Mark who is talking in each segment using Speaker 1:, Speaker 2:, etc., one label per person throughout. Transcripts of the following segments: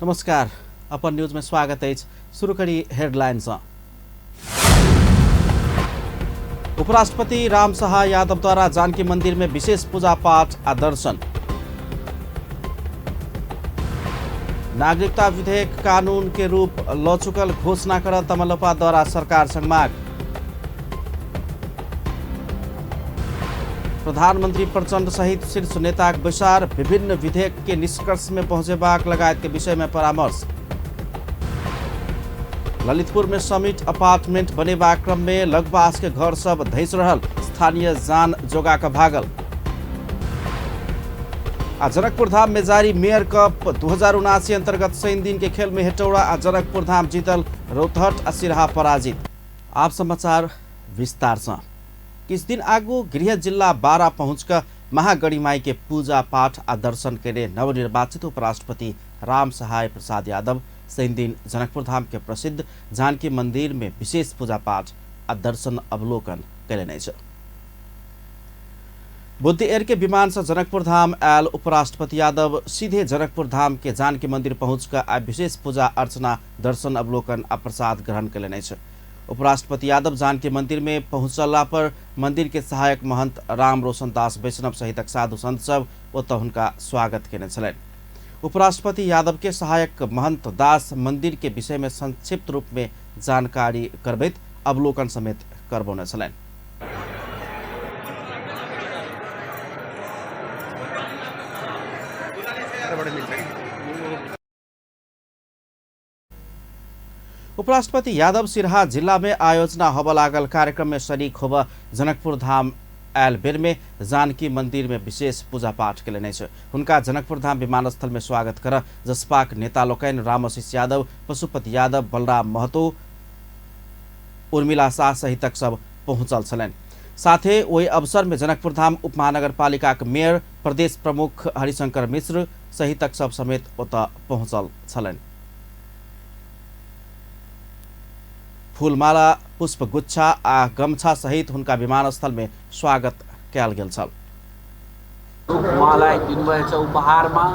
Speaker 1: नमस्कार, अपन न्यूज में स्वागत अछि। शुरू करी हेडलाइन सँ। उपराष्ट्रपति राम सहाय यादव द्वारा जानकी मंदिर में विशेष पूजा पाठ आ दर्शन। नागरिकता विधेयक कानून के रूप ल चुकल घोषणा कर तमलोपा द्वारा सरकार संग माग। प्रधानमंत्री प्रचंड सहित शीर्ष नेताक बैसार, विभिन्न विधेयक के निष्कर्ष में पहुंचेबाक लगायत के विषय में परामर्श। ललितपुर में समिट अपार्टमेंट बनेबाक क्रम में लगपास के घर सब धसि रहल, स्थानीय जान जोगा क भागल। आ जनकपुर धाम में जारी मेयर कप 2079 अंतर्गत शनि दिन के खेल में हेटौड़ा आ जनकपुर धाम जीतल, रौतहट आ सिरहा पराजित। आप समाचार विस्तार से। किछु दिन आगू गृह जिला बारा पहुँच कऽ महागढ़ीमाई के पूजा पाठ आ दर्शन केने नवनिर्वाचित उपराष्ट्रपति राम सहाय प्रसाद यादव शनि दिन जनकपुर धाम के प्रसिद्ध जानकी मंदिर में विशेष पूजा पाठ आ दर्शन अवलोकन कयलनि अछि। बुद्ध एयर के विमान से जनकपुर धाम आयल उपराष्ट्रपति यादव सीधे जनकपुर धाम के जानकी मंदिर पहुँच कऽ आ विशेष पूजा अर्चना, दर्शन अवलोकन आ प्रसाद ग्रहण कयलनि अछि। उपराष्ट्रपति यादव जानकी मंदिर में पहुँचला पर मंदिर के सहायक महंत राम रोशन दास वैष्णव सहितक साधु संत सब ओतऽ हुनका स्वागत केने छलनि। उपराष्ट्रपति यादव के सहायक महंत दास मंदिर के विषय में संक्षिप्त रूप में जानकारी करबैत अवलोकन समेत करबौने छलनि। उपराष्ट्रपति यादव सिरहा जिला में आयोजना होबऽ लागल कार्यक्रम में शरीक होबऽ जनकपुर धाम आयल बेर में जानकी मंदिर में विशेष पूजा पाठ केलनि अछि। हुनका जनकपुर धाम विमानस्थल में स्वागत कर जसपाक नेता लोकनि रामआशीष यादव, पशुपति यादव, बलराम महतो, उर्मिला शाह सहितक सब पहुँचल छलनि। साथे ओहि अवसर में जनकपुर धाम उपमहानगरपालिकाक मेयर, प्रदेश प्रमुख हरिशंकर मिश्र सहितक सब समेत ओतऽ पहुँचल छलनि। फूलमाला, पुष्पगुच्छा आ गमछा सहित हुनका विमानस्थल में स्वागत कयल गेल छल।
Speaker 2: उहाँलाई दिनुभएछ उपहारमा।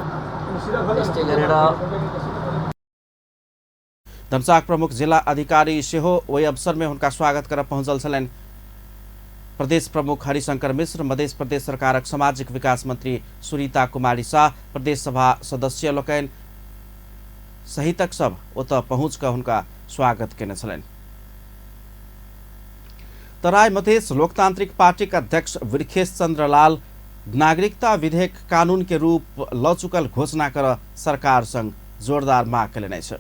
Speaker 2: त्यस्तै गरेर
Speaker 1: धनुषाक प्रमुख जिला अधिकारी सेहो ओहि अवसर में हुनका स्वागत करऽ पहुँचल छलनि। प्रदेश प्रमुख हरिशंकर मिश्र, मध्य प्रदेश सरकारक सामाजिक विकास मंत्री सुनीता कुमारी शाह, प्रदेश सभा सदस्य लोकनि सहितक सब ओतऽ पहुँच कऽ हुनका स्वागत केने छलनि। तराई मधेश लोकतांत्रिक पार्टीक अध्यक्ष वृखेश चंद्र लाल नागरिकता विधेयक कानून के रूप ल चुकल घोषणा कर सरकार संग जोरदार माग केलनि अछि।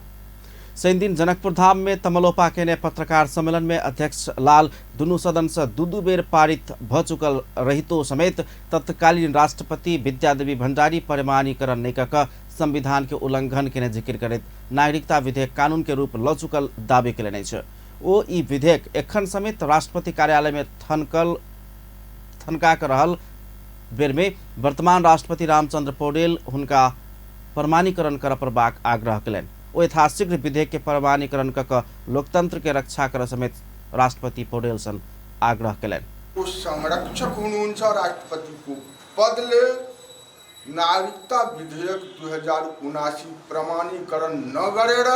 Speaker 1: शनि दिन जनकपुर धाम में तमलोपा केने पत्रकार सम्मेलन में अध्यक्ष लाल दुनू सदन से दू दू बेर पारित भ चुकल रहितो समेत तत्कालीन राष्ट्रपति विद्यादेवी भंडारी प्रमाणीकरण नहि कऽ कऽ संविधान के उल्लंघन केने जिक्र करैत नागरिकता विधेयक कानून के रूप ल चुकल दावी केलनि अछि। ओ ई विधेयक एखन समेत राष्ट्रपति कार्यालय में थनका कऽ रहल बेर में वर्तमान राष्ट्रपति रामचंद्र पौडेल हुनका प्रमाणीकरण करऽ पड़बाक आग्रह केलनि। ओ यथाशीघ्र विधेयक के प्रमाणीकरण कऽ कऽ लोकतंत्र के रक्षा करऽ समेत राष्ट्रपति पौडेल सन आग्रह केलनि।
Speaker 3: ओ संरक्षक हुनुहुन्छ राष्ट्रपतिको पदले नागरिकता विधेयक 2079 प्रमाणीकरण नगरेर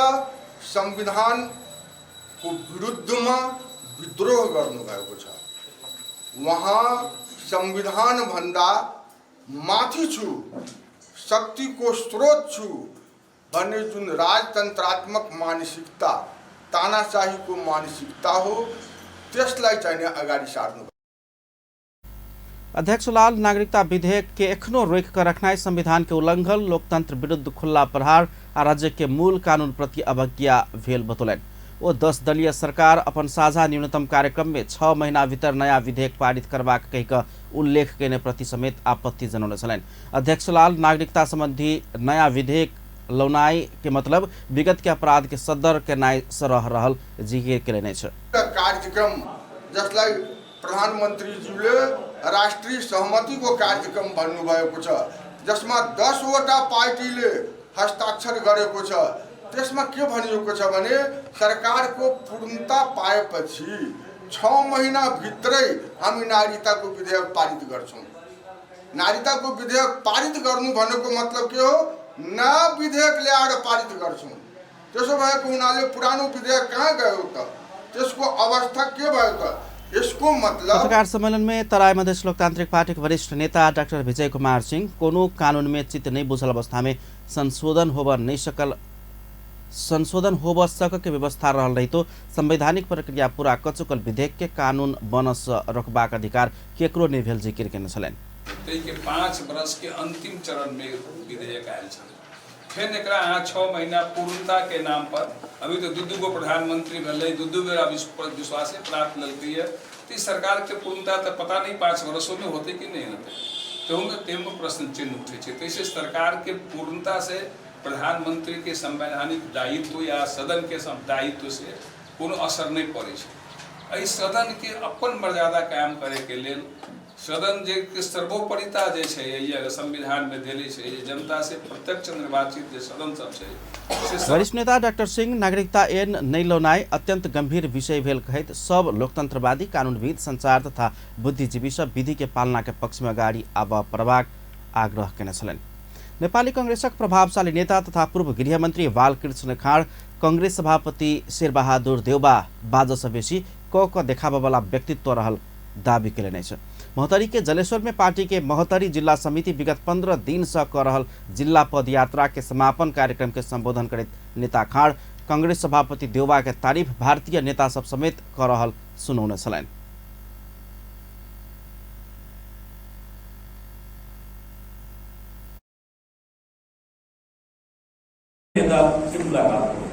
Speaker 3: संविधानको विरुद्धमा विद्रोह गर्नुभएको छ। उहाँ संविधानभन्दा माथि छु, शक्तिको स्रोत छु भन्ने जुन राजतन्त्रात्मक मानसिकता, तानाशाहीको मानसिकता हो, त्यसलाई चाहिँ अगाडि सार्नु।
Speaker 1: अध्यक्ष लाल नागरिकता विधेयक के एखनो रोकि कऽ रखनाइ संविधान के उल्लंघन, लोकतंत्र विरुद्ध खुल्ला प्रहार आ राज्य के मूल कानून प्रति अवज्ञा भेल बतौलनि। ओ 10 दलीय सरकार अपन साझा न्यूनतम कार्यक्रम में 6 महीना भीतर नया विधेयक पारित करबाक कहि कऽ उल्लेख केने प्रति समेत आपत्ति जनौने छलनि। अध्यक्ष लाल नागरिकता संबंधी नया विधेयक लौनाइ के मतलब विगत के अपराध के सदर केनाइ सरह रहल जिकिर केलनि अछि।
Speaker 3: कार्यक्रम जसलाई प्रधानमन्त्रीज्यूले राष्ट्रिय सहमतिको कार्यक्रम भन्नुभएको छ, जसमा 10वटा पार्टीले हस्ताक्षर गरेको छ, त्यसमा के भनिएको छ भने सरकारको पूर्णता पाएपछि 6 महिनाभित्रै हामी नागरिकताको विधेयक पारित गर्छौँ। नागरिकताको विधेयक पारित गर्नु भनेको मतलब के हो? नयाँ विधेयक ल्याएर पारित गर्छौँ। त्यसो भएको हुनाले पुरानो विधेयक कहाँ गयो त? त्यसको अवस्था के भयो त? यसको मतलब
Speaker 1: पत्रकार सम्मेलन में तराई मधेश लोकतांत्रिक पार्टी के वरिष्ठ नेता डाक्टर विजय कुमार सिंह कोनो कानून में चित्त नहीं बुझल अवस्था में संशोधन होब नहीं सकल, संशोधन होब सक के व्यवस्था रहल रहितो संवैधानिक प्रक्रिया पूरा क चुकल विधेयक के कानून बनस रोकबाक अधिकार केकरो नहि भेल जिकिर केने छलनि।
Speaker 4: ताहिके 5 वर्ष के अंतिम चरण में विधेयक आयल छल। फेर एकरा अहाँ 6 महीना पूर्णता के नाम पर, अभी तो 2-2 गो प्रधानमंत्री भेलै, 2-2 बेर विश्वासे प्राप्त लेलकै, तो सरकार के पूर्णता तो पता नहीं 5 वर्षों में होते कि नहीं होते, तो प्रश्न चिन्ह उठे छै। तो सरकार के पूर्णता से प्रधानमंत्री के संवैधानिक दायित्व या सदन के दायित्व से कोनो असर नहीं पड़ै छै। एहि सदन के अपन मर्यादा कायम करे के लेल सदन जे सर्वोपरिता जे छै संविधान में देले छै, जनता से प्रत्यक्ष निर्वाचित जे सदन सब छै।
Speaker 1: वरिष्ठ नेता डाक्टर सिंह नागरिकता ऐन नहि लौनाइ अत्यंत गंभीर विषय भेल कहैत सब लोकतंत्रवादी, कानूनविद, संचार तथा बुद्धिजीवी सब विधि के पालना के पक्ष में अगाडि आबऽ पड़बाक आग्रह केने छलनि। नेपाली कांग्रेसक प्रभावशाली नेता तथा पूर्व गृहमन्त्री बालकृष्ण खाँड कांग्रेस सभापति शेरबहादुर देउवा बाजसँ बेसी क क देखाबऽवला व्यक्तित्व रहल दावी केलनि अछि। महोत्तरी के जलेश्वर में पार्टी के महोत्तरी जिला समिति विगत 15 दिन से कर रहल जिला पदयात्रा के समापन कार्यक्रम के संबोधन करैत नेता खाँड कांग्रेस सभापति देउवा के तारीफ भारतीय नेता सब समेत कर रहल सुनौने छलनि।
Speaker 5: नेता से मुलाकात हो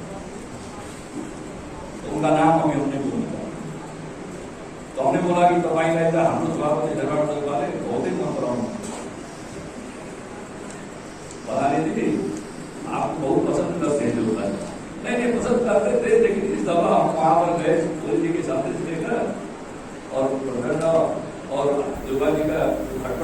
Speaker 5: तो उनका नाम अभी हमने बोला, तो हमने बोला कि तपाईलाई त हाम्रो सभापति शेरबहादुर देउवाले बहुतै मन पराउनु, बताने थे आपको बहुत पसंद करते हैं देउवा। नहीं नहीं पसंद करते थे, लेकिन इस दफा हम वहाँ पर गए ओली जी के संदेश लेकर और प्रचंड और देउवा जी का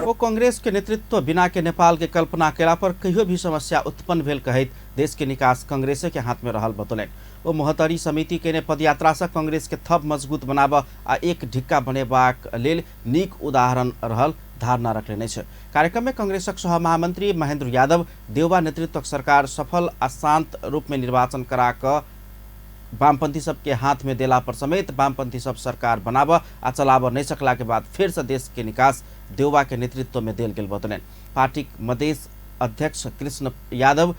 Speaker 1: ओ कांग्रेस के नेतृत्व बिना के नेपाल के कल्पना केला पर कहियो भी समस्या उत्पन्न भेल कहैत देश के निकास कांग्रेसे के हाथ में रहल बतौलनि। ओ महोत्तरी समिति केने पदयात्रा से कांग्रेस के थप मजबूत बनाब आ एक ढिक्का बनेबाक लेल नीक उदाहरण रहल धारणा रखलनि अछि। कार्यक्रम में कांग्रेसक सह महामंत्री महेंद्र यादव देउवा नेतृत्वक सरकार सफल आ शांत रूप में निर्वाचन करा कऽ वामपंथी सबके हाथ में देला पर समेत वामपंथी सब सरकार बनाब आ चलाब नहीं सकला के बाद फिर से देश के निकास देउवा के नेतृत्व में देल गेल बतौलनि। पार्टीक मधेश अध्यक्ष कृष्ण यादव,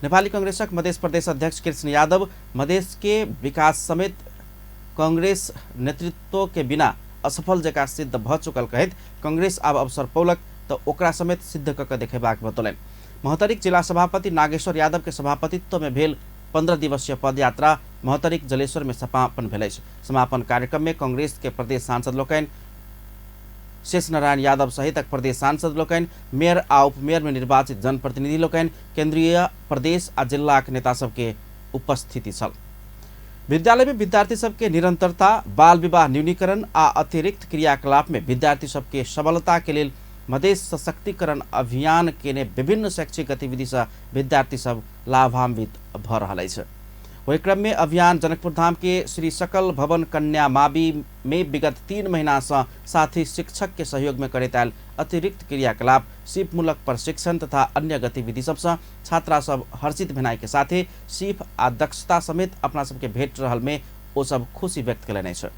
Speaker 1: नेपाली कांग्रेसक मधेश प्रदेश अध्यक्ष कृष्ण यादव मधेश के विकास समेत कांग्रेस नेतृत्व के बिना असफल जकाँ सिद्ध भ चुकल कहैत कांग्रेस आब अवसर पौलक तो ओकरा समेत सिद्ध कऽ के देखेबाक बतौलनि। महोत्तरीक जिला सभापति नागेश्वर यादव के सभापतित्व में भेल 15 दिवसीय पदयात्रा महोत्तरीक जलेश्वर में समापन भेल अछि। समापन कार्यक्रम में कांग्रेस के प्रदेश सांसद लोकनि शेष नारायण यादव सहितक प्रदेश सांसद लोकनि, मेयर आ उपमेयर में निर्वाचित जनप्रतिनिधि लोकनि, केंद्रीय प्रदेश आ जिलाक नेता सबके उपस्थिति छल। विद्यालय में विद्यार्थी सबके निरंतरता, बाल विवाह न्यूनीकरण आ अतिरिक्त क्रियाकलाप में विद्यार्थी सबके सबलता के लेल मधेश सशक्तिकरण अभियान केने विभिन्न शैक्षिक गतिविधि से विद्यार्थी सब लाभान्वित भ रहल अछि। ओहि क्रम में अभियान जनकपुर धाम के श्री सकल भवन कन्या मावी में विगत 3 महीना से साथी शिक्षक के सहयोग में करैत आयल अतिरिक्त क्रियाकलाप, सीपमूलक प्रशिक्षण तथा अन्य गतिविधि सबसँ छात्रा सब हर्षित भेनाइ के साथे सीप आ दक्षता समेत अपना सबके भेट रहल में ओ सब खुशी व्यक्त केलनि अछि।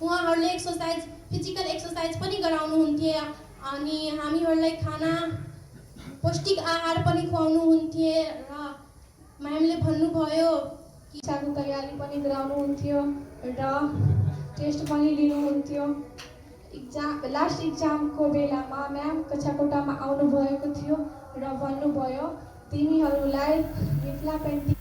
Speaker 6: उहाँहरूले एक्सर्साइज, फिजिकल एक्सर्साइज पनि गराउनुहुन्थ्यो अनि हामीहरूलाई खाना, पौष्टिक आहार पनि खुवाउनुहुन्थ्यो र म्यामले भन्नुभयो कि
Speaker 7: कक्षाको तयारी पनि गराउनुहुन्थ्यो र टेस्ट पनि लिनुहुन्थ्यो। इक्जाम, लास्ट इक्जामको बेलामा म्याम कक्षा कोठामा आउनुभएको थियो र भन्नुभयो तिमीहरूलाई मिथिला पेन्टिङ।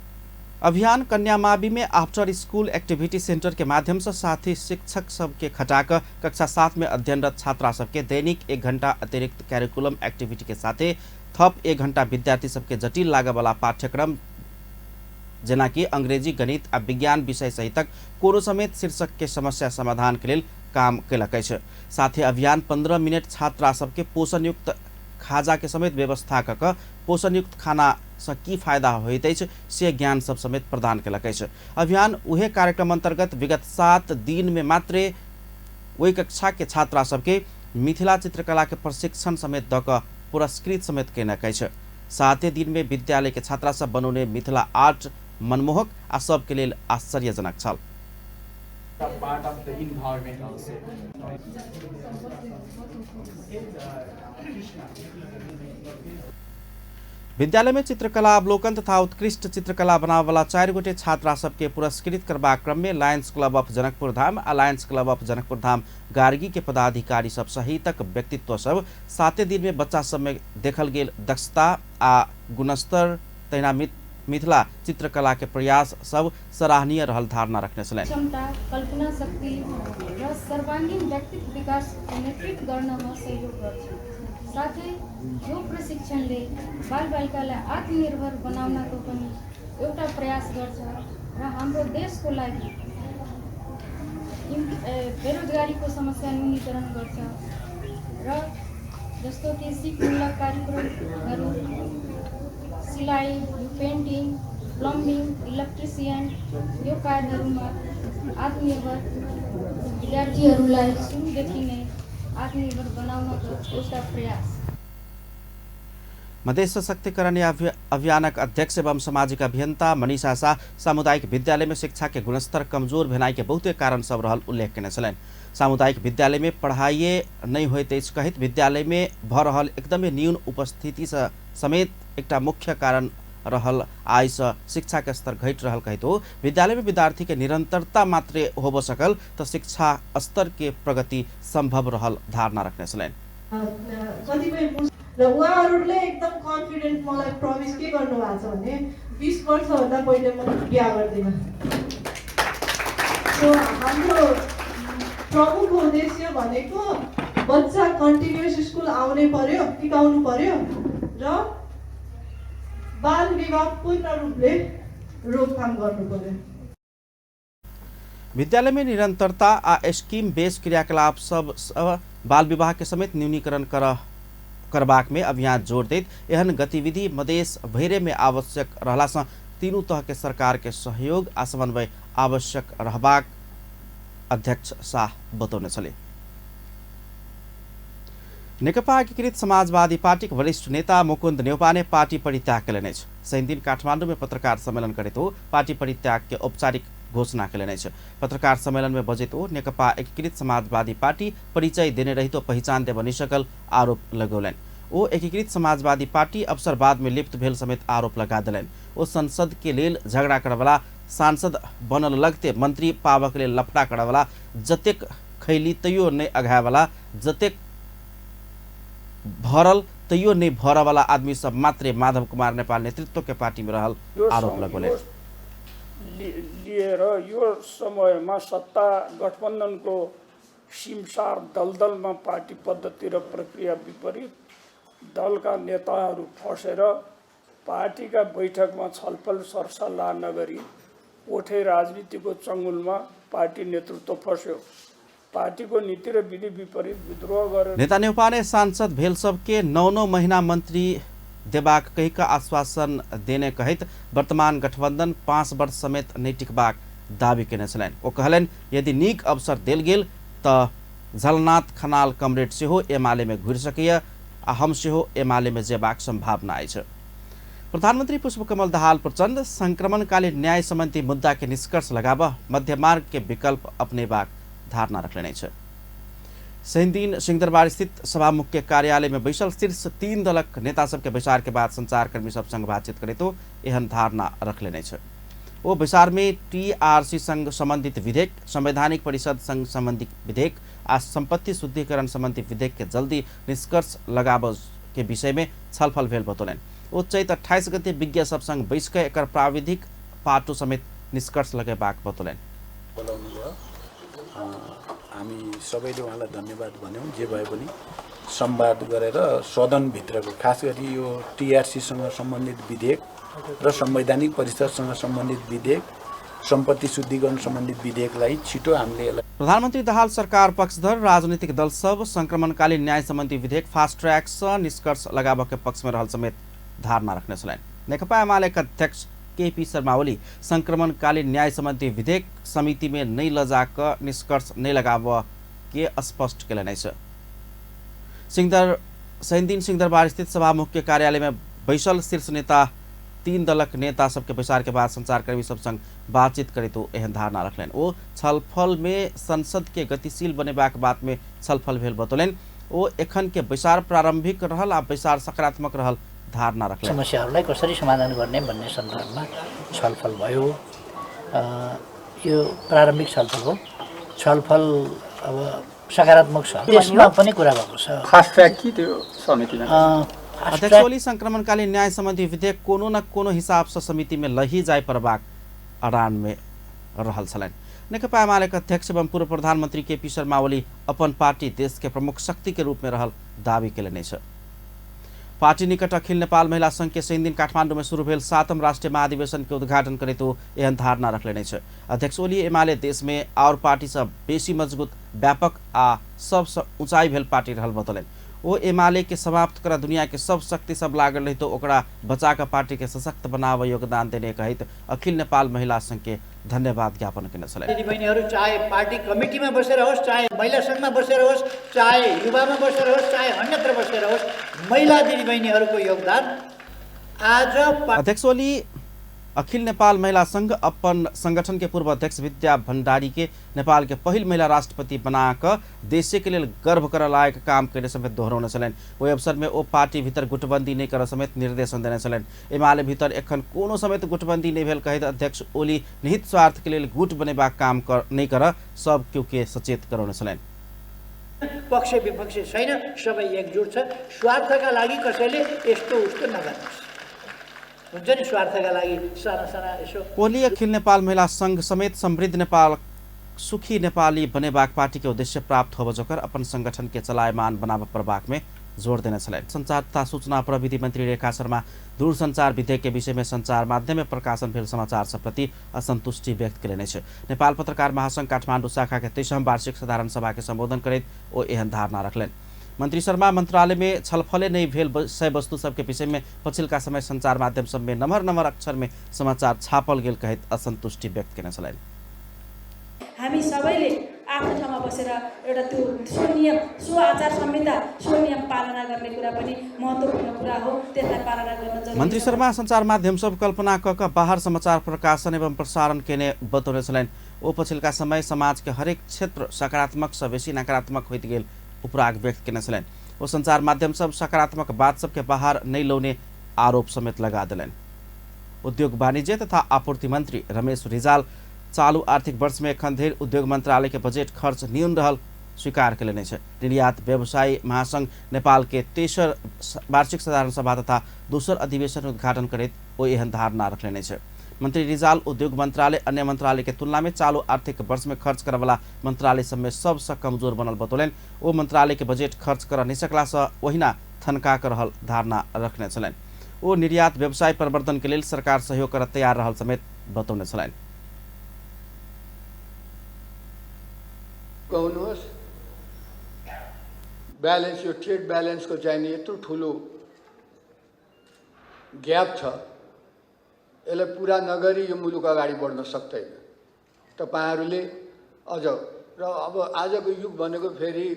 Speaker 1: अभियान कन्या मावी में आफ्टर स्कूल एक्टिविटी सेंटर के माध्यम से साथी शिक्षक सबके खटाक कक्षा 7 में अध्ययनरत छात्रा सबके दैनिक 1 घंटा अतिरिक्त कैरिकुलम एक्टिविटी के साथे थप 1 घंटा विद्यार्थी सबके जटिल लागेवाला पाठ्यक्रम जेना कि अंग्रेजी, गणित आ विज्ञान विषय सहितक कोनो समेत शीर्षक के समस्या समाधान के लेल काम केलक अछि। साथे अभियान 15 मिनट छात्रा सबके पोषणयुक्त खाजा के समेत व्यवस्था क क पोषणयुक्त खाना से की फायदा होइत अछि से ज्ञान सब समेत प्रदान केलक अछि। अभियान उहे कार्यक्रम अंतर्गत विगत 7 दिन में मात्रे ओहि कक्षा के छात्रा सबके मिथिला चित्रकला के प्रशिक्षण समेत दऽ कऽ पुरस्कृत समेत केलक अछि। 7 दिन में विद्यालय के छात्रा सब बनौने मिथिला आर्ट मनमोहक आ सबके लेल आश्चर्यजनक छल।
Speaker 8: Part of the environment also.
Speaker 1: विद्यालय में चित्रकला अवलोकन तथा उत्कृष्ट चित्रकला बनावला 4 गोटे छात्रा सबके पुरस्कृत करबाक क्रम में Lions Club of Janakpur Dham आ Lions Club of Janakpur Dham Gargi के पदाधिकारी सब सहितक व्यक्तित्व सब 7 दिन में बच्चा सब में देखल गेल दक्षता आ गुणस्तर तहिना मिथिला चित्रकला के प्रयास सब सराहनीय रहल धारणा रखने छलनि।
Speaker 9: क्षमता, कल्पना शक्ति र सर्वांगीण व्यक्तित्व विकास नेतृत्व गर्नमा सहयोग गर्छ। साथै यो प्रशिक्षणले बालबालिकालाई आत्मनिर्भर बनाउनको पनि एउटा प्रयास गर्छ र हाम्रो देशको लागि बेरोजगारीको समस्या न्यूनीकरण गर्छ र जस्तो कि सिपमूलक कार्यक्रमहरू सिलाइ, पेन्टिङ, प्लम्बिङ, इलेक्ट्रिसियन यो कार्यहरूमा आत्मनिर्भर विद्यार्थीहरूलाई सुरुदेखि नै आत्मनिर्भर बनाउनको एउटा प्रयास।
Speaker 1: मधेस सशक्तिकरण अभियानक अध्यक्ष एवं सामाजिक अभियंता मनीषा शाह सामुदायिक विद्यालय में शिक्षा के गुणस्तर कमजोर भेनाइ के बहुते कारण सब रहल उल्लेख केने छलनि। सामुदायिक विद्यालय में पढ़ाइए नहीं होइत अछि कहैत विद्यालय में भऽ रहल एकदमै न्यून उपस्थिति सँ समेत एकटा मुख्य कारण रहल आइसँ शिक्षा के स्तर घटि रहल कहैत हो विद्यालय में विद्यार्थी के निरंतरता मात्रे होबऽ सकल तऽ शिक्षा स्तर के प्रगति संभव रहल धारणा रखने छलनि।
Speaker 10: कतिपय र उहाँहरूले एकदम कन्फिडेन्ट मलाई प्रमिस के गर्नुभएको छ भने 20 वर्षभन्दा पहिले म बिहा गर्दिनँ। सो हाम्रो प्रमुख उद्देश्य भनेको बच्चा कन्टिन्युस स्कुल आउने पर्यो, टिकाउनु पर्यो र बाल विवाह पूर्ण रूपले रोकथाम गर्नु पर्यो।
Speaker 1: विद्यालय में निरंतरता आ स्कीम बेस क्रियाकलाप सब बाल विवाह के समेत न्यूनीकरण करबाक में अभियान जोर दैत एहन गतिविधि मधेस भैरे में आवश्यक रहला सँ तीनू तह के सरकार के सहयोग आ समन्वय आवश्यक रहबाक अध्यक्ष शाह बतौने छले। नेकपा एकीकृत समाजवादी पार्टीक वरिष्ठ नेता मुकुन्द नेउपाने पार्टी परित्याग केलनि अछि। शनिदिन काठमाडौँ में पत्रकार सम्मेलन करैत ओ पार्टी परित्याग के औपचारिक घोषणा केलनि अछि। पत्रकार सम्मेलन में बजैत ओ नेकपा एकीकृत समाजवादी पार्टी परिचय देने रहितो पहिचान देब नहि सकल आरोप लगौलनि। ओ एकीकृत समाजवादी पार्टी अवसरवाद में लिप्त भेल समेत आरोप लगा देलनि। ओ संसद के लेल झगड़ा करवला, सांसद बनल लगते मंत्री पाबक लेल लफड़ा करवला, जतेक खैली तैयो नहि अघायवला, जतेक भरल तैयो नहि भरवला आदमी सब मात्रे माधव कुमार नेपाल नेतृत्व के पार्टी में रहल आरोप लगौलनि।
Speaker 11: लिएर यो समयमा सत्ता गठबन्धनको सिमसार दलदलमा पार्टी पद्धति र प्रक्रिया विपरीत दलका नेताहरू फसेर पार्टीका बैठकमा छलफल सरसल्लाह नगरी ओठे राजनीतिको चंगुलमा पार्टी नेतृत्व फस्यो। पार्टीको नीति र विधि विपरीत विद्रोह गरेर
Speaker 1: नेता नेउपाने सांसद भेल सबके 9-9 महीना मंत्री देबाक कहि कऽ आश्वासन देने कहैत वर्तमान गठबंधन 5 वर्ष समेत नहि टिकबाक दावी केने छलनि। ओ कहलनि यदि नीक अवसर देल गेल तऽ झलनाथ खनाल कमरेड सेहो एमाले में घुरि सकैए आ हम सेहो एमाले में जेबाक संभावना अछि। प्रधानमंत्री पुष्पकमल दाहाल प्रचण्ड संक्रमणकालीन न्याय सम्बन्धी मुद्दा के निष्कर्ष लगाबऽ मध्यमार्ग के विकल्प अपनेबाक धारणा रखलनि अछि। शनिदिन सिंहदरबार स्थित सभामुख के कार्यालय में बैसल शीर्ष 3 दलक नेता सबके बैसार के बाद संचारकर्मी सब संग बातचीत करैत एहन धारणा रखलनि अछि। ओ बैसार में टीआरसी संग संबंधित विधेयक, संवैधानिक परिषद संग संबंधित विधेयक आ संपत्ति शुद्धिकरण संबंधी विधेयक के जल्दी निष्कर्ष लगाबऽ के विषय में छलफल भेल बतौलनि। ओ चैत 28 गते विज्ञ सब संग बैस कऽ एकर प्राविधिक पाटो समेत निष्कर्ष लगेबाक बतौलनि।
Speaker 12: हामी सबैले उहाँलाई धन्यवाद भन्यौँ। जे भए पनि संवाद गरेर सदनभित्रको खास गरी यो टीआरसीसँग सम्बन्धित विधेयक र संवैधानिक परिषदसँग सम्बन्धित विधेयक, सम्पत्ति शुद्धिकरण सम्बन्धित विधेयकलाई छिटो हामीले यसलाई
Speaker 1: प्रधानमन्त्री दाहाल सरकार पक्षधर राजनीतिक दल सब संक्रमणकालीन न्याय सम्बन्धी विधेयक फास्ट ट्र्याक सँ निष्कर्ष लगाबऽ के पक्ष में रहल समेत धारणा रखने छलनि। नेकपा एमाले के अध्यक्ष केपी शर्मा ओली संक्रमणकालीन न्याय सम्बन्धी विधेयक समिति में नहीं ल जाकऽ निष्कर्ष नहीं लगाबऽ के स्पष्ट केलनि अछि। शनिदिन सिंहदरबार स्थित सभामुख के कार्यालय में बैसल शीर्ष नेता 3 दलक नेता सबके बैसार के बाद संचारकर्मी सब संग बातचीत करैत ओ एहन धारणा रखलनि। ओ छलफल में संसद के गतिशील बनेबाक बात में छलफल भेल बतौलनि। ओ एखन के बैसार प्रारंभिक रहल आ बैसार सकारात्मक रहल धारणा रखलनि।
Speaker 13: समस्याहरूलाई कसरी समाधान गर्ने भन्ने सन्दर्भमा छलफल भयो। यो प्रारम्भिक छलफल हो। छलफल अब सकारात्मक छ, त्यसमा पनि कुरा भएको छ।
Speaker 14: फास्ट ट्र्याक के त्यो समितिमा?
Speaker 1: अध्यक्ष ओली संक्रमणकालीन न्याय सम्बन्धी विधेयक कोनो न कोनो हिसाब से समिति में लही जाय पड़बाक अड़ान में रहल छलनि। नेकपा एमाले के अध्यक्ष एवं पूर्व प्रधानमंत्री केपी शर्मा ओली अपन पार्टी देश के प्रमुख शक्ति के रूप में रहल दावी केलनि अछि। पार्टी निकट अखिल नेपाल महिला संघ के शनिदिन काठमाडौँ में शुरू भेल 7म राष्ट्रीय महाधिवेशन के उद्घाटन करैत ओ एहन धारणा रखलनि अछि। अध्यक्ष ओली एमाले देश में और पार्टी सब बेसी मजबूत, व्यापक आ सबसँ ऊंचाई भेल पार्टी रहल बतौलनि। ओ एमाले के समाप्त कर दुनिया के सब शक्ति सब लागल रही तो ओकरा बचा कर पार्टी के सशक्त बनाव योगदान देने कहैत अखिल नेपाल महिला संघ के धन्यवाद ज्ञापन केने छलनि।
Speaker 13: दिदीबहिनीहरू चाहे पार्टी कमिटीमा बसेर होस्, चाहे महिला संघमा बसेर होस्, चाहे युवामा बसेर होस्, चाहे अन्यत्र बसेर होस्, महिला दिदीबहिनीहरूको योगदान आज
Speaker 1: अध्यक्ष ओली अखिल नेपाल महिला संघ अपन संगठन के पूर्व अध्यक्ष विद्या भंडारी के नेपाल के पहिल महिला राष्ट्रपति बनाकर देशे के लेल गर्व कर लायक काम करे समेत दोहरौने छलनि। ओहि अवसर में ओ पार्टी भीतर गुटबंदी नहीं कर समेत निर्देशन देने छलनि। एमाले भीतर एखन कोनो समेत गुटबंदी नहीं भेल कहैत अध्यक्ष ओली निहित स्वार्थ के लेल गुट बनेबाक काम नहीं कर सब केओ के सचेत करौने छलनि।
Speaker 13: पक्ष विपक्ष छैन, सबै एकजुट छ। स्वार्थका लागि कसैले यस्तो उस्तो नगर्नुहोस्, हुन्छ नि, स्वार्थका लागि साना साना यसो।
Speaker 1: ओली अखिल नेपाल महिला संघ समेत समृद्ध नेपाल सुखी नेपाली बनेबाक पार्टी के उद्देश्य प्राप्त होब जोकर अपन संगठन के चलायमान बनाब पड़बाक में जोर देने छलनि। संचार तथा सूचना प्रविधि मंत्री रेखा शर्मा दूरसंचार विधेयक के विषय में संचार माध्यम में प्रकाशन भेल समाचार सब प्रति असंतुष्टि व्यक्त केलनि अछि। नेपाल पत्रकार महासंघ काठमाडौँ शाखा के 23म वार्षिक साधारण सभा के संबोधन करैत ओ एहन धारणा रखलनि। मंत्री शर्मा मंत्रालय में छलफले नहीं भेल विषय वस्तु सबके विषय में पछिलका समय संचार माध्यम सब में नम्हर नम्हर अक्षर में समाचार छापल गेल कहैत असंतुष्टि व्यक्त केने छलनि।
Speaker 15: हामी सबैले आफ्नो ठाउँमा बसेर एउटा त्यो सो नियम, सो आचार संहिता, सो नियम पालना गर्ने कुरा पनि महत्त्वपूर्ण कुरा हो, त्यसलाई पालना गर्न जरुरी।
Speaker 1: मंत्री शर्मा संचार माध्यम सब कल्पना क क बाहर समाचार प्रकाशन एवं प्रसारण केने बतौने छलनि। ओ पछिलका समय समाज के हरेक क्षेत्र सकारात्मक सँ बेसी नकारात्मक होइत गेल उपराग व्यक्त केने छलनि। ओ संचार माध्यम सब सकारात्मक बात सबके बाहर नहीं लौने आरोप समेत लगा देलनि। उद्योग वाणिज्य तथा आपूर्ति मंत्री रमेश रिजाल चालू आर्थिक वर्ष में एखन धरि उद्योग मंत्रालय के बजट खर्च न्यून रहल स्वीकार केलनि अछि। निर्यात व्यवसायी महासंघ नेपाल के तेसर वार्षिक साधारण सभा तथा दोसर अधिवेशन उद्घाटन करैत ओ एहन धारणा रखलनि अछि। मंत्री रिजाल उद्योग मंत्रालय अन्य मंत्रालय के तुलना में चालू आर्थिक वर्ष में खर्च करवला मंत्रालय सब में सबसे कमजोर बनल बतौलनि। ओ मंत्रालय के बजट खर्च कर नहीं सकला से ओहिना थनका कर रहल धारणा रखने छलनि। ओ निर्यात व्यवसाय प्रवर्धन के लेल सरकार सहयोग कर तैयार रहल समेत बतौने छलनि।
Speaker 16: कहनुहोस्, ब्यालेन्स, यो ट्रेड ब्यालेन्सको चाहिँ नि यत्रो ठुलो ग्याप छ, यसलाई पुरा नगरी यो मुलुक अगाडि बढ्न सक्दैन। तपाईहरूले अझ र अब आजको युग भनेको फेरि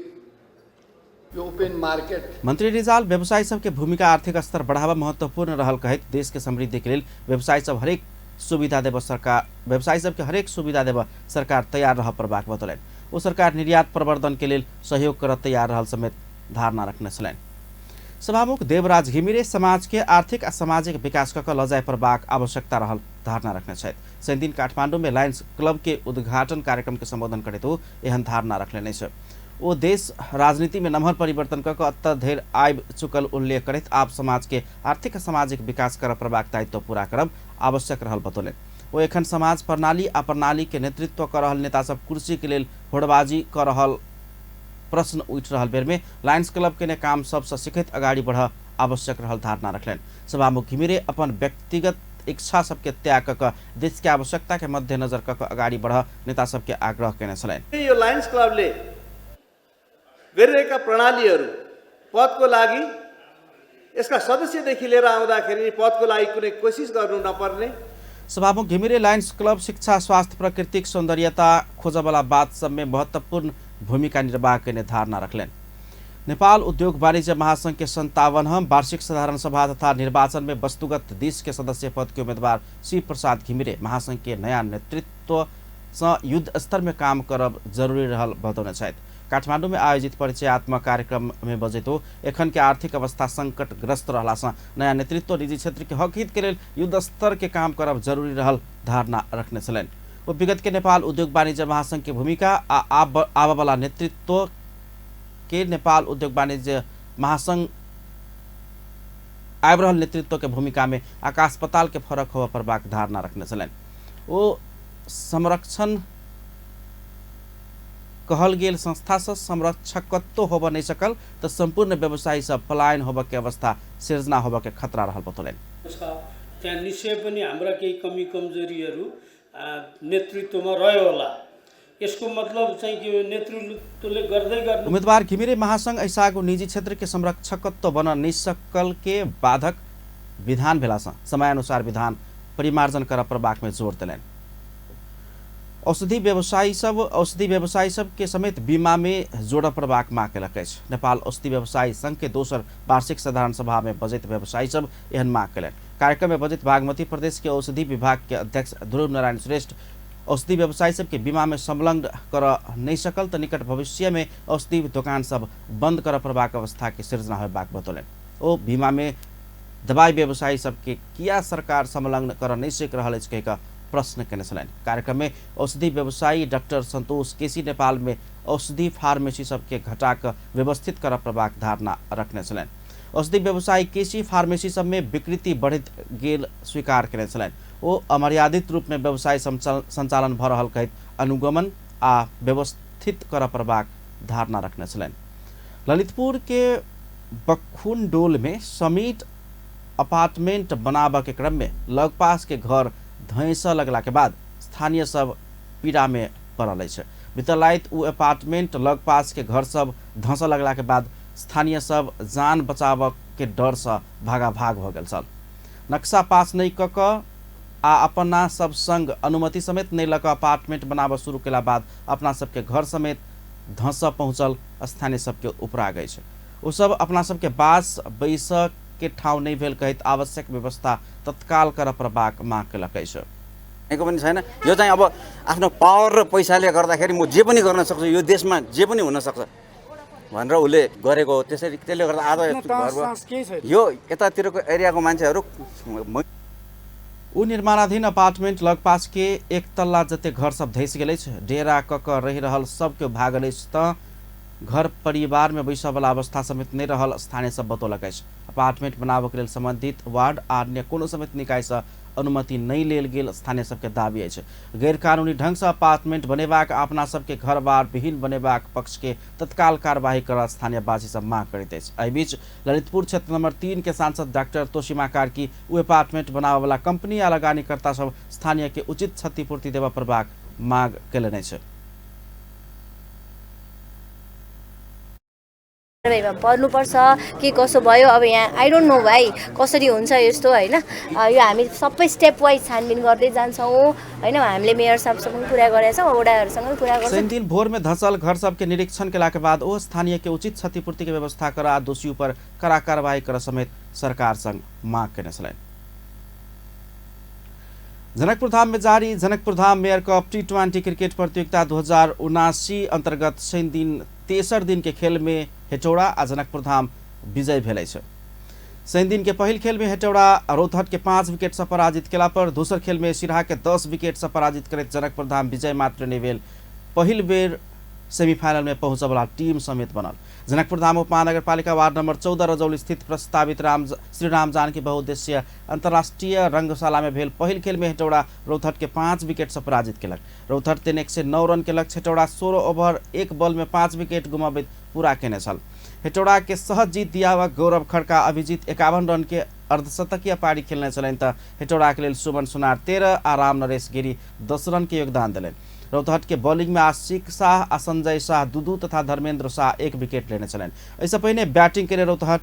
Speaker 16: यो ओपन मार्केट।
Speaker 1: मंत्री रिजाल व्यवसायी सबके भूमिका आर्थिक स्तर बढ़ावा महत्वपूर्ण रहल कहैत देश के समृद्धि के लेल व्यवसायी सब हरेक सुविधा देव सरकार व्यवसायी सबके हरेक सुविधा देव सरकार तैयार रह पड़बाक बतौलनि। ओ सरकार निर्यात प्रवर्धन के लेल सहयोग कर तैयार रहल समेत धारणा रखने छलनि। सभामुख देवराज घिमिरे समाज के आर्थिक आ सामाजिक विकास कऽ लऽ जाय पड़बाक आवश्यकता रहल धारणा रखने छथि। शनिदिन काठमाडौँ में लायंस क्लब के उद्घाटन कार्यक्रम के संबोधन करैत ओ एहन धारणा रखलनि अछि। ओ देश राजनीति में नमहर परिवर्तन कऽ अत धरि आबि चुकल उल्लेख करैत आब समाज के आर्थिक आ सामाजिक विकास करऽ पड़बाक दायित्व पूरा करब आवश्यक रहल बतौलनि। ओ एखन समाज प्रणाली आ प्रणाली के नेतृत्व कऽ रहल नेता सब कुर्सी के लेल होड़बाजी कऽ रहल प्रश्न उठि रहल बेर में लायंस क्लब के ने काम सबसँ सीखैत अगाडि बढ़ आवश्यक रहल धारणा रखलनि। सभामुख घिमिरे अपन व्यक्तिगत इच्छा सबके त्याग कऽ देश के आवश्यकता के मध्यनजर कऽ अगाडि बढ़ नेता सबके आग्रह केने छलनि।
Speaker 17: यो लायंस क्लबले गरिरहेका प्रणालीहरू पदको लागि यसका सदस्यदेखि लिएर आउँदाखेरि पदको लागि कुनै कोसिस गर्नु नपर्ने।
Speaker 1: सभामुख घिमिरे लायंस क्लब शिक्षा, स्वास्थ्य, प्राकृतिक सौन्दर्यता खोजवाला बात सबमे महत्वपूर्ण भूमिका निर्वाह करने धारणा रखलनि। नेपाल उद्योग वाणिज्य महासंघ के 57वां वार्षिक साधारण सभा तथा निर्वाचन में वस्तुगत दिश के सदस्य पद के उम्मीदवार शिव प्रसाद घिमिरे महासंघ के नया नेतृत्व से युद्ध स्तर में काम करब जरूरी रहल बतौने छथि। काठमांडू में आयोजित परिचयात्मक कार्यक्रम में बजैत हो एखन के आर्थिक अवस्था संकटग्रस्त रहला से नया नेतृत्व निजी क्षेत्र के हक हित के लेल युद्ध स्तर के काम करब जरूरी रहल धारणा रखने छलनि। वो विगत के नेपाल उद्योग वाणिज्य महासंघ के भूमिका आ आबऽवला नेतृत्व के नेपाल उद्योग वाणिज्य महासंघ आबि रहल नेतृत्व के भूमिका में आकाश पताल के फरक होबऽ पड़बाक धारणा रखने छलनि। ओ संरक्षण कहल गेल संस्था से संरक्षकत्व होबऽ नहीं सकल तो संपूर्ण व्यवसायी सब पलायन होबऽ के अवस्था सिर्जना होबऽ के खतरा रहल बतौलनि।
Speaker 18: त्यहाँ निश्चय पनि हाम्रा केही कमी कमजोरीहरू नेतृत्वमा रह्यो होला। यसको मतलब चाहिँ के नेतृत्वले गर्दै गर्नु।
Speaker 1: उम्मीदवार घिमिरे महासंघ ऐसाको निजी क्षेत्र के संरक्षकत्व बन निसकल के बाधक विधान भेला सँ समयानुसार विधान परिमार्जन कर पड़बाक में जोर देलनि। औषधि व्यवसायी सब के समेत बीमा में जोड़ पड़बाक माग केलक अछि। नेपाल औषधि व्यवसायी संघ के दोसर वार्षिक साधारण सभा में बजैत व्यवसायी सब एहन माग केलनि। कार्यक्रम में बजैत बागमती प्रदेश के औषधि विभाग के अध्यक्ष ध्रुव नारायण श्रेष्ठ औषधि व्यवसायी सबके बीमा में संलग्न कर नहीं सकल तो निकट भविष्य में औषधि दोकान सब बंद कर पड़बाक अवस्था के सृजना होबाक बतौलनि। ओ बीमा में दवाई व्यवसायी सबके किया सरकार संलग्न कर नहीं सक रहल अछि कहि कऽ प्रश्न केने छलनि। कार्यक्रम में औषधि व्यवसायी डॉक्टर संतोष केसी नेपाल में औषधि फार्मेसी सबके घटा कऽ व्यवस्थित कर पड़बाक धारणा रखने छलनि। औषधि व्यवसायी केसी फार्मेसी सब में विकृति बढ़ैत गेल स्वीकार केने छलनि। ओ अमर्यादित रूप में व्यवसाय संचालन भऽ रहल कहैत अनुगमन आ व्यवस्थित कर पड़बाक धारणा रखने छलनि। ललितपुर के बखुनडोल में समीट अपार्टमेंट बनाबऽ के क्रम में लगपास के घर धैंसऽ लगला के बाद स्थानीय सब पीड़ा में पड़ल अछि। बीतल राति ओ अपार्टमेंट लगपास के घर सब धंसऽ लगला के बाद स्थानीय सब जान बचाबऽ के डर से भागाभाग भऽ गेल छल। नक्शा पास नहि कऽ कऽ आ अपना सब संग अनुमति समेत नहि लऽ कऽ अपार्टमेंट बनाबऽ शुरू केला बाद अपना सबके घर समेत धंसऽ पहुँचल स्थानीय सबके उपराग अछि। ओसब अपना सबके बास बैसऽ के ठाउँ नहि भेल कहैत आवश्यक व्यवस्था तत्काल करऽ पड़बाक माग केलक अछि।
Speaker 19: को पनि छैन। यो चाहिँ अब आफ्नो पावर र पैसाले गर्दाखेरि म जे पनि गर्न सक्छु, यो देशमा जे पनि हुन सक्छ भनेर उसले गरेको हो। त्यसरी त्यसले गर्दा आज यो यतातिरको एरियाको मान्छेहरू
Speaker 1: ऊ निर्माणाधीन अपार्टमेंट लगपास के एक तल्ला जते घर सब धैस गेल अछि। डेरा क कऽ रहि रहल सबके भागल अछि तऽ घर परिवार में बैसऽवला अवस्था समेत नहि रहल स्थानीय सब बतौलक अछि। अपार्टमेंट बनाबऽ के लेल संबंधित वार्ड आ अन्य कोनो समेत निकाय से अनुमति नहि लेल गेल स्थानीय सबके दावी अछि। गैरकानूनी ढंग से अपार्टमेंट बनेबाक अपना सबके घर बार विहीन बनेबाक पक्ष के तत्काल कार्यवाही कर स्थानीयवासी सब मांग करैत अछि। एहि बीच ललितपुर क्षेत्र नंबर 3 के सांसद डॉक्टर तोशिमा कार्की ओ अपार्टमेंट बनाबऽवला कंपनी आ लगानीकर्ता सब स्थानीय के उचित क्षतिपूर्ति देबऽ पड़बाक मांग केलनि अछि।
Speaker 20: पर्नुपर्छ के कसो भयो अब यहाँ I don't know भाइ कसरी हुन्छ यस्तो हैन। यो हामी सबै स्टेप वाइज छानबिन गर्दै जान्छौँ हैन। हामीले मेयर साहबसँग पनि कुरा गरेका छौँ, वडाहरूसँग पनि कुरा गर्छौँ।
Speaker 1: शनि दिन भोर में धंसल घर सबके निरीक्षण केला के बाद ओ स्थानीय के उचित क्षतिपूर्ति के व्यवस्था कर आ दोषी ऊपर कड़ा कार्रवाई कर समेत सरकार संग मांग केने छलनि। जनकपुर धाम में जारी Janakpur Dham mayor cup T20 cricket प्रतियोगिता 2079 अंतर्गत शनि दिन तेसर दिन के खेल में हेटौड़ा आ जनकपुर धाम विजय भेल अछि। शनि दिन के पहिल खेल में हेटौड़ा रौतहट के 5 विकेट से पराजित केला पर दोसर खेल में सिरहा के 10 विकेट से पराजित करैत जनकपुर धाम विजय मात्र नहि भेल पहिल बेर सेमीफाइनल में पहुँचऽवला टीम समेत बनल। जनकपुर धाम उपमहानगरपालिका वार्ड नंबर 14 रजौली स्थित प्रस्तावित श्री राम जानकी बहुउद्देशीय अंतर्राष्ट्रीय रंगशाला में भेल पहिल खेल में हेटौड़ा रौतहट के 5 विकेट से पराजित केलक। रौतहट 309 रन के लक्ष्य हेटौड़ा 16 ओवर 1 बॉल में 5 विकेट गुमाबैत पूरा केने छल। हेटौड़ा के सहज जीत दियावक गौरव खड़का अभिजीत 51 रन के अर्धशतकीय पारी खेलने छलनि तऽ हेटौड़ा के लेल सुमन सुनार 13 आ राम नरेश गिरी 10 रन के योगदान देलनि। रौतहट के बॉलिंग में आशिक शाह आ संजय शाह 2-2 तथा धर्मेंद्र शाह 1 विकेट लेने छलनि। एहिसँ पहिने बैटिंग केने रौतहट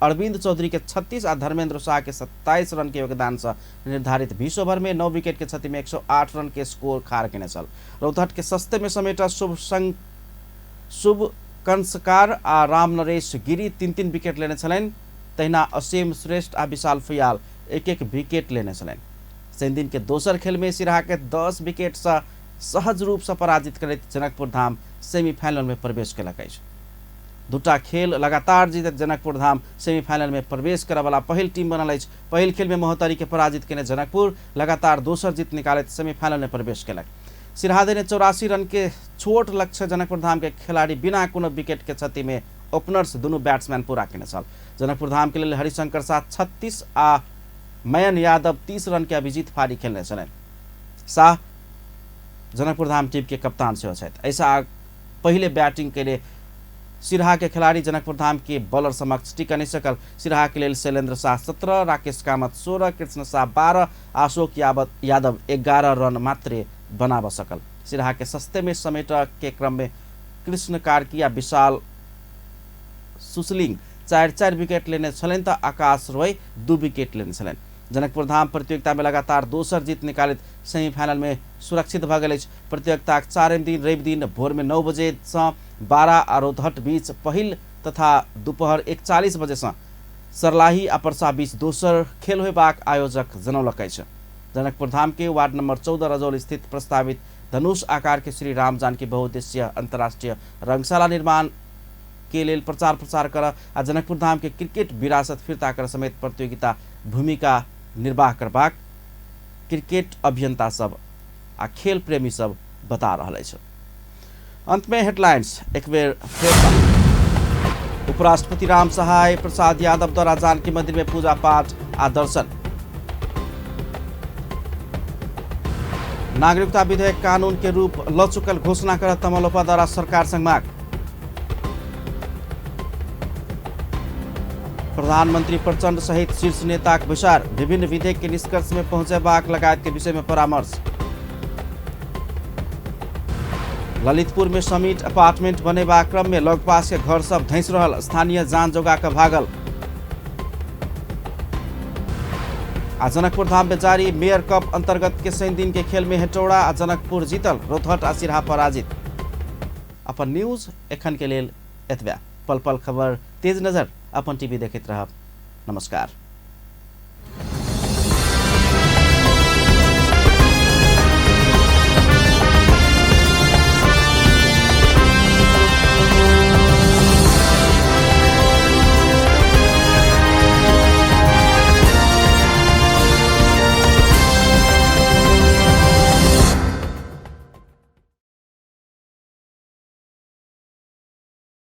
Speaker 1: अरविंद चौधरी के 36 आ धर्मेंद्र शाह के 27 रन के योगदान से निर्धारित 20 ओवर में 9 विकेट के क्षति में 108 रन के स्कोर खार केने छल। रौतहट के सस्ते में समेटा शुभ कंसकार आ रामनरेश गिरी 3-3 विकेट लेने छलनि। तहिना असीम श्रेष्ठ आ विशाल फुयाल 1-1 विकेट लेने छलनि। शनि दिन के दोसर खेल में सिराहा के 10 विकेट से सहज रूप से पराजित करैत जनकपुर धाम सेमीफाइनल में प्रवेश केलक अछि। दूटा खेल लगातार जीतैत जनकपुर धाम सेमीफाइनल में प्रवेश करऽवला पहिल टीम बनल अछि। पहिल खेल में महोत्तरी के पराजित केने जनकपुर लगातार दोसर जीत निकालैत सेमीफाइनल में प्रवेश केलक। सिराहा देने 84 रन के छोट लक्ष्य जनकपुर धाम के खिलाड़ी बिना कोनो विकेट के क्षति में ओपनर्स दुनू बैट्समैन पूरा केने छल। जनकपुर धाम के लेल हरिशंकर शाह 36 आ मयन यादव 30 रन के अभिजीत फारी खेलने छलनि। शाह जनकपुर धाम टीम के कप्तान सेहो छथि। ऐसा पहिले बैटिंग के सिराहा के खिलाड़ी जनकपुर धाम के बॉलर समक्ष टिक नहीं सकल। सिराहा के लेल शैलेंद्र शाह 17, राकेश कामत 16, कृष्ण शाह 12, अशोक यादव 11 रन मात्रे बनाब सकल। सिराहा के सस्ते में समेट के क्रम में कृष्ण कार्की आ विशाल सुसलिंग 4-4 विकेट लेने छलनि त आकाश रोय 2 विकेट लेने छलनि। जनकपुर धाम प्रतियोगिता में लगातार दोसर जीत निकालैत सेमीफाइनल में सुरक्षित भऽ गेल अछि। प्रतियोगिताक चारिम दिन रवि दिन भोर में 9 बजे से 12 आ रौतहट बीच पहिल तथा दोपहर 1:40 बजे से सरलाही आ परसा बीच दोसर खेल होयबाक आयोजक जनौलक अछि। जनकपुर धाम के वार्ड नंबर 14 रजौल स्थित प्रस्तावित धनुष आकार के श्री राम जानकी बहुउद्देशीय अंतर्राष्ट्रीय रंगशाला निर्माण के लेल प्रचार प्रसार कर आ जनकपुर धाम के क्रिकेट विरासत फिर्ता कर समेत प्रतियोगिता भूमिका निर्वाह करबाक क्रिकेट अभियंता सब आ खेल प्रेमी सब बता रहल अछि। अंत में हेडलाइंस एक बेर फेर। उपराष्ट्रपति राम सहाय प्रसाद यादव द्वारा जानकी मंदिर में पूजा पाठ आ दर्शन। नागरिकता विधेयक कानून के रूप ल चुकल घोषणा कर तमलोपा द्वारा सरकार संग माग। प्रधानमंत्री प्रचंड सहित शीर्ष नेताक बैसार, विभिन्न विधेयक के निष्कर्ष में पहुंचेबाक लगायत के विषय में परामर्श। ललितपुर में समिट अपार्टमेंट बनेबाक क्रम में लगपास के घर सब धंसि रहल, स्थानीय जान जोगा के भागल। आ जनकपुर धाम में जारी मेयर कप अंतर्गत के शनि दिन के खेल में हेटौड़ा आ जनकपुर जीतल, रौतहट आ सिरहा पराजित। अपन न्यूज एखन के लेल एतबे। पल पल खबर तेज नजर अपन टीवी देखैत रहब। नमस्कार।